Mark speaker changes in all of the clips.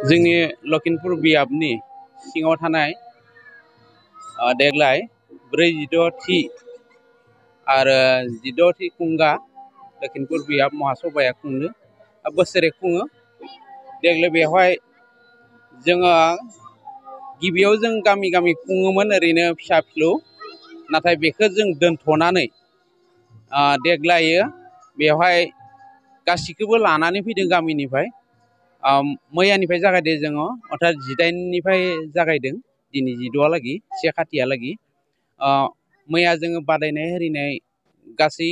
Speaker 1: जोंनि लखिमपुर बियाबनि सिङाव थानाय देग्लाय 46थि आरो 16थि खुंगा लखिमपुर बियाब महासभाया खुंनो बोसोरे खुङो। देग्लाय बेवहाय जोङो गिबियाव जों गामि गामि खुङोमोन ओरैनो फिसा फिलौ, नाथाय बेखौ जों दोनथ'नानै देग्लायो बेवहाय गासिखौबो लानानै फैदों गामिनिफ्राय। मैयानिफ्राय जागायदों जोङो, अर्थात 18निफ्राय जागायदों दिनै 16हालागै, 1 खाथिहालागै। मैया जोङो बादायनाय होरिनाय गासै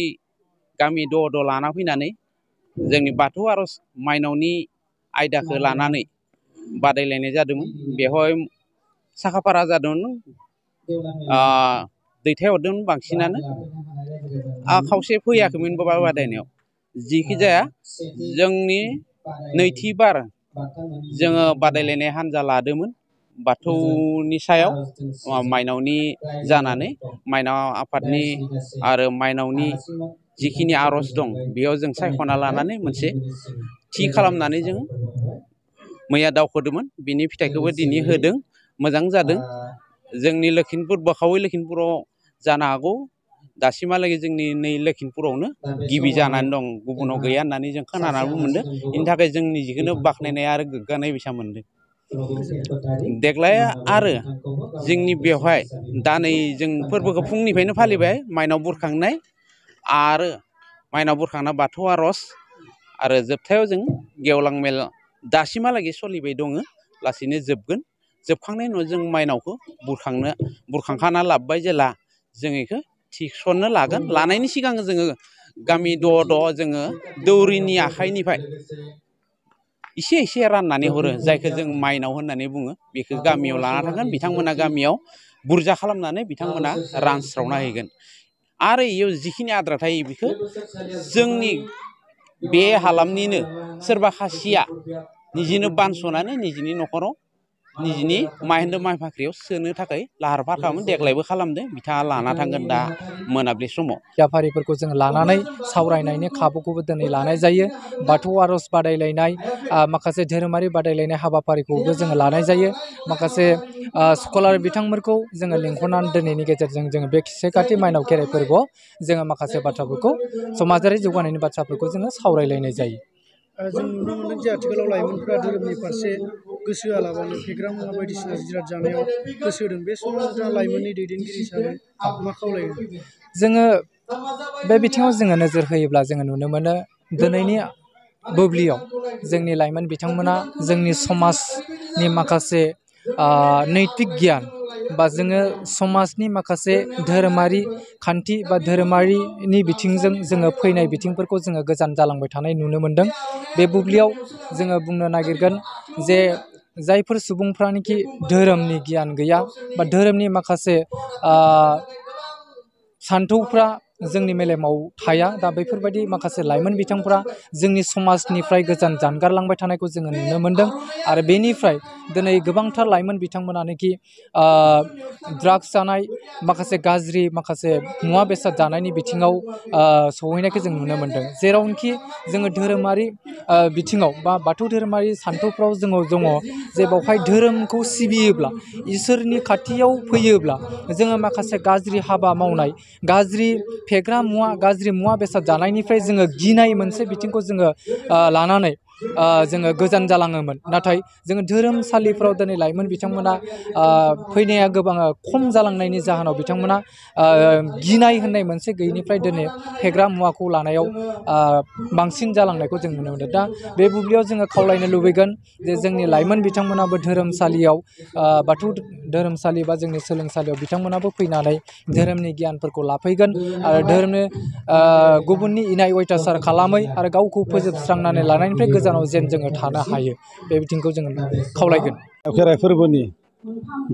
Speaker 1: गामि द' लाना फैनानै जोंनि बाथौ आर'ज माइनावनि आयदाखौ लानानै बादायलायनाय जादोंमोन। बेवहाय साखाफारा जादोंमोन, दैथायहरदोंमोन बांसिनानो। खावसे फैयाखैमोन बादायनायाव। जिखि जाया जोंनि नैथि बार जोङो बादायलायनाय हान्जा लादोंमोन बाथौनि सायाव माइनावनि जानानै, माइनाव आफादनि आरो माइनावनि जिखिनि आर'ज दं बेयाव जों सायख'ना लानानै मोनसे थि खालामनानै जों मैया दावखोदोंमोन। बिनि फिथाइखौबो दिनै होदों, मोजां जादों। जोंनि लखिमपुर बोखावै लखिमपुराव जानो हागौ दासिमहालागै जोंनि नै लखिमपुरावनो गिबि जानानै दं, गुबुनाव गैया होननानै जों खोनानानैबो मोनदों। बेनि थाखाय जों निजेखौनो बाख्नायनाय आरो गोग्गानाय बायसा मोनदों। देग्लाय आरो जोंनि बेवहाय दा नै जों फोरबोखौ फुंनिफ्रायनो फालिबाय, माइनाव बुरखांनाय आरो माइनाव बुरखांना बाथौ आर'ज आरो जोबथायाव जों गेवलां मेल दासिमहालागै सोलिबाय दङ, लासैनो जोबगोन। जोबखांनायनि उनाव जों माइनावखौ बुरखांखाना लाबोबाय जेला जों बेखौ थिसननो लागोन। लानायनि सिगां जोङो गामि द' जोङो दौरिनि आखाइनिफ्राय एसे एसे राननानै हरो, जायखौ जों माइनाव होननानै बुङो। बेखौ गामियाव लाना थांगोन, बिथांमोना गामियाव बुरजा खालामनानै बिथांमोना रानस्रावना हैगोन। आरो इयाव जिखिनि आद्रा थायो बेखौ जोंनि बे हालामनिनो सोरबा खासिया निजेनो बानस'नानै निजिनि न'खराव निजिनि माइहेन्दो माइ फाख्रियाव सोनो थाखाय लाहार फाहार खालामो। देग्लायबो खालामदों, बिथाङा लाना थांगोन दा मोनाबिलि समाव।
Speaker 2: हाबाफारिफोरखौ जों लानानै सावरायनायनि खाबुखौबो दिनै लानाय जायो। बाथौ आर'ज बादायलायनाय, माखासे धोरोमारि बादायलायनाय हाबाफारिखौबो जोङो लानाय जायो। माखासे स्कलार बिथांमोनखौ जोङो लिंहरनानै दिनैनि गेजेरजों जोङो बे 1 खाथि माइनाव खेराइ फोरबोआव जोङो माखासे बाथ्राफोरखौ, समाजारि जौगानायनि बाथ्राफोरखौ जोङो सावरायलायनाय जायो।
Speaker 3: जों नुनो मोनदों जे आथिखालाव लाइमोनफोरा धोरोमनि फारसे गोसो होआलाबानो फेग्रा मुवा बायदिसिना जिराद जानायाव गोसो होदों। बे समाव नोंथाङा लाइमोननि दैदेनगिरि हिसाबै मा खावलायगोन?
Speaker 2: जोङो बे बिथिङाव जोङो नोजोर होयोब्ला जोङो नुनो मोनो, दिनैनि बुब्लियाव जोंनि लाइमोन बिथांमोना जोंनि समाजनि माखासे नैतिक गियान बा जोङो समाजनि माखासे धोरोमारि खान्थि बा धोरोमारिनि बिथिंजों जोङो फैनाय बिथिंफोरखौ जोङो गोजान जालांबाय थानाय नुनो मोनदों। बे बुब्लियाव जोङो बुंनो नागिरगोन जे जायफोर सुबुंफ्रानोखि धोरोमनि गियान गैया बा धोरोमनि माखासे सान्थौफ्रा जोंनि मेलेमाव थाया, दा बेफोरबायदि माखासे लाइमोन बिथांफ्रा जोंनि समाजनिफ्राय गोजान जानगारलांबाय थानायखौ जोङो नुनो मोनदों। आरो बेनिफ्राय दिनै गोबांथार लाइमोन बिथांमोनानोखि ड्राग्स जानाय, माखासे गाज्रि माखासे मुवा बेसाद जानायनि बिथिङाव सहैनायखौ जों नुनो मोनदों। जेरावनोखि जोङो धोरोमारि बिथिङाव बा बाथौ धोरोमारि सान्थौफ्राव जोङो दङ जे बेवहाय धोरोमखौ सिबियोब्ला, इसोरनि खाथियाव फैयोब्ला जोङो माखासे गाज्रि हाबा मावनाय, गाज्रि फेग्रा मुवा, गाज्रि मुवा बेसाद जानायनिफ्राय जोङो गिनाय मोनसे बिथिंखौ जोङो लानानै जोङो गोजान जालाङोमोन। नाथाय जोङो धोरोमसालिफ्राव दिनै लाइमोन बिथांमोना फैनाया गोबां खम जालांनायनि जाहोनाव बिथांमोना गिनाय होननाय मोनसे गैयैनिफ्राय दिनै फेग्रा मुवाखौ लानायाव बांसिन जालांनायखौ जों नुनो मोनदों। दा बे बुब्लियाव जोङो खावलायनो लुबैगोन जे जोंनि लाइमोन बिथांमोनाबो धोरोमसालियाव, बाथौ धोरोमसालि बा जोंनि सोलोंसालियाव बिथांमोनाबो फैनानै धोरोमनि गियानफोरखौ लाफैगोन आरो धोरोमनि गुबुननि इनाय अयथासार खालामै आरो गावखौ फोजोबस्रांनानै लानायनिफ्राय गोजानाव जेन जोङो थानो हायो, बे बिथिंखौ जोङो खावलायगोन।
Speaker 3: खेराइ फोरबोनि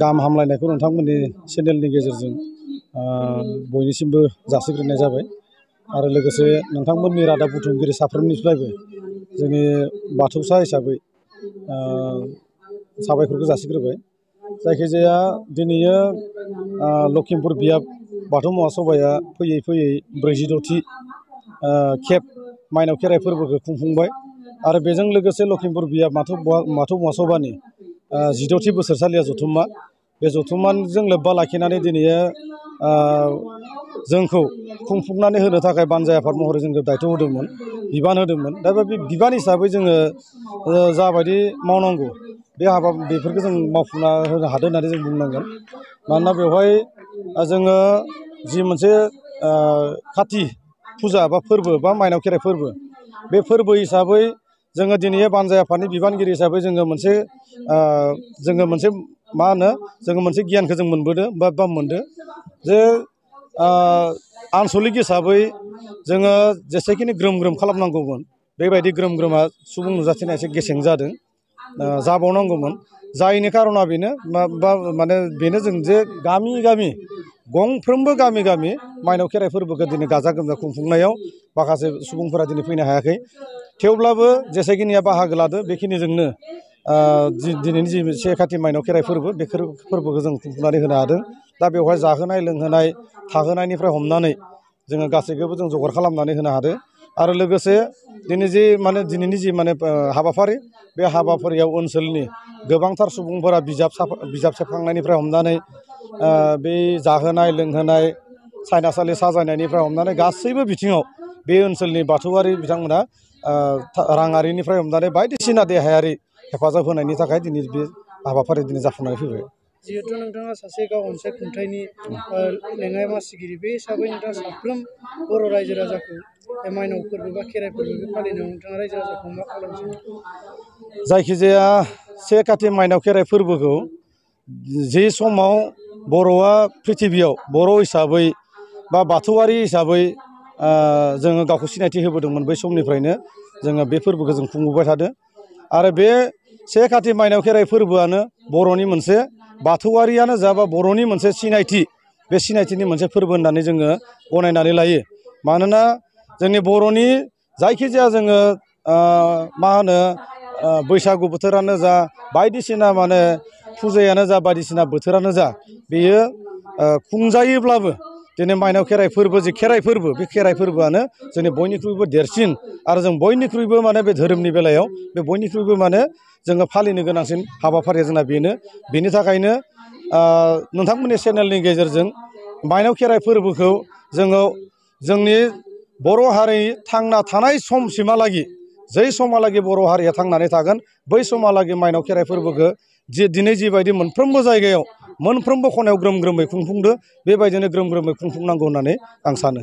Speaker 3: गाहाम हामलायनायखौ नोंथांमोननि चेनेलनि गेजेरजों बयनिसिमबो जासिग्रोनाय जाबाय। आरो लोगोसे नोंथांमोननि रादाब बुथुमगिरि साफ्रोमनिफ्रायबो जोंनि बाथौसा हिसाबै साबायखरखौ जासिग्रोबाय। जायखिजाया दिनैयो लखिमपुर बियाब बाथौ महासभाया फैयै फैयै 46थि खेब माइनाव खेराइ फोरबोखौ खुंफुंबाय।
Speaker 4: आरो बेजों लोगोसे लखिमपुर बिया बाथौ महासभानि 16थि बोसोरसालिया जथुम्मा बे जथुम्माजों लोब्बा लाखिनानै दिनै जोंखौ खुंफुंनानै होनो थाखाय बानजाय आफाद महरै जोंखौ दायथ' होदोंमोन बिबान होदोंमोन। दा बे बिबान हिसाबै जोङो जाबायदि मावनांगौ बे बेफोरखौ जों मावफुंना होनो हादों होननानै जों बुंनांगोन। मानोना बेवहाय जोङो जि मोनसे काति फुजा बा फोरबो बा माइनाव खेराइ फोरबो बे फोरबो हिसाबै जोङो दिनै बानजाय आफादनि बिबानगिरि हिसाबै जोङो मोनसे मा होनो जोङो मोनसे गियानखौ जों मोनबोदों बा मोनदों जे आनसलिक हिसाबै जोङो जेसेखिनि ग्रोम ग्रोम खालामनांगौमोन बेबायदि ग्रोम ग्रोमा सुबुं नुजाथिनाया एसे गेसें जादों, जाबावनांगौमोन। जायनि कारना बेनो माने बेनो जों जे गामि गामि गंफ्रोमबो गामि गामि माइनाव खेराइ फोरबोखौ दिनै गाजा गोमजा खुंफुंनायाव माखासे सुबुंफोरा दिनै फैनो हायाखै। थेवब्लाबो जेसेखिनिया बाहागो लादो बेखिनिजोंनो दिनैनि जि 1 काति माइनाव खेराइ फोरबो बे फोरबोखौ जों खुंफुंनानै होनो हादों। दा बेवहाय जाहोनाय लोंहोनाय थाहोनायनिफ्राय हमनानै जोङो गासैखौबो जों जगार खालामनानै होनो हादों। आरो लोगोसे दिनैनि जि हाबाफारि बे हाबाफारियाव ओनसोलनि गोबांथार सुबुंफोरा बिजाब सेबखांनायनिफ्राय हमनानै बे जाहोनाय लोंहोनाय सायनासालि साजायनायनिफ्राय हमनानै गासैबो बिथिङाव बे ओनसोलनि बाथौआरि बिथांमोना राङारिनिफ्राय हमनानै बायदिसिना देहायारि हेफाजाब होनायनि थाखाय दिनै बे हाबाफारिया दिनै जाफुंनानै फैबाय।
Speaker 3: जिहेथु नोंथाङा सासे गाव अनसाय खुंथायनि लेङाइ मासिगिरि, बे हिसाबै नोंथाङा साफ्रोम बर' रायजो राजाखौ माइनाव फोरबो बा खेराइ फोरबो बे फालिनायाव नोंथाङा रायजो राजाखौ मा खालामो?
Speaker 4: जायखिजाया 1 काति माइनाव खेराइ फोरबोखौ जे समाव बर'आ पृथिबियाव बर' हिसाबै बा बाथौआरि हिसाबै जोङो गावखौ सिनायथि होबोदोंमोन, बै समनिफ्रायनो जोङो बे फोरबोखौ जों खुंबोबाय थादों। आरो बे 1 काति माइनाव खेराइ फोरबोआनो बर'नि मोनसे बाथौआरियानो जा बा बर'नि मोनसे सिनायथि, बे सिनायथिनि मोनसे फोरबो होननानै जोङो गनायनानै लायो। मानोना जोंनि बर'नि जायखिजाया जोङो मा होनो बैसागु बोथोरानो जा बायदिसिना माने फुजायानो जा बायदिसिना बोथोरानो जा बेयो खुंजायोब्लाबो दिनै माइनाव खेराइ फोरबो जि खेराइ फोरबो बे खेराइ फोरबोआनो जोंनि बयनिख्रुइबो देरसिन आरो जों बयनिख्रुइबो माने बे धोरोमनि बेलायाव बे बयनिख्रुइबो माने जोङो फालिनो गोनांसिन हाबाफारिया जोंना बेनो। बेनि थाखायनो नोंथांमोननि चेनेलनि गेजेरजों माइनाव खेराइ फोरबोखौ जोङो जोंनि बर' हारि थांना थानाय समसिमहालागै जै समहालागै बर' हारिया थांनानै थागोन बै समहालागै माइनाव खेराइ फोरबोखौ दिनै जिबायदि मोनफ्रोमबो जायगायाव मोनफ्रोमबो खनायाव ग्रोम ग्रोमै खुंफुंदो बेबायदिनो ग्रोम ग्रोमै खुंफुंनांगौ होननानै आं सानो।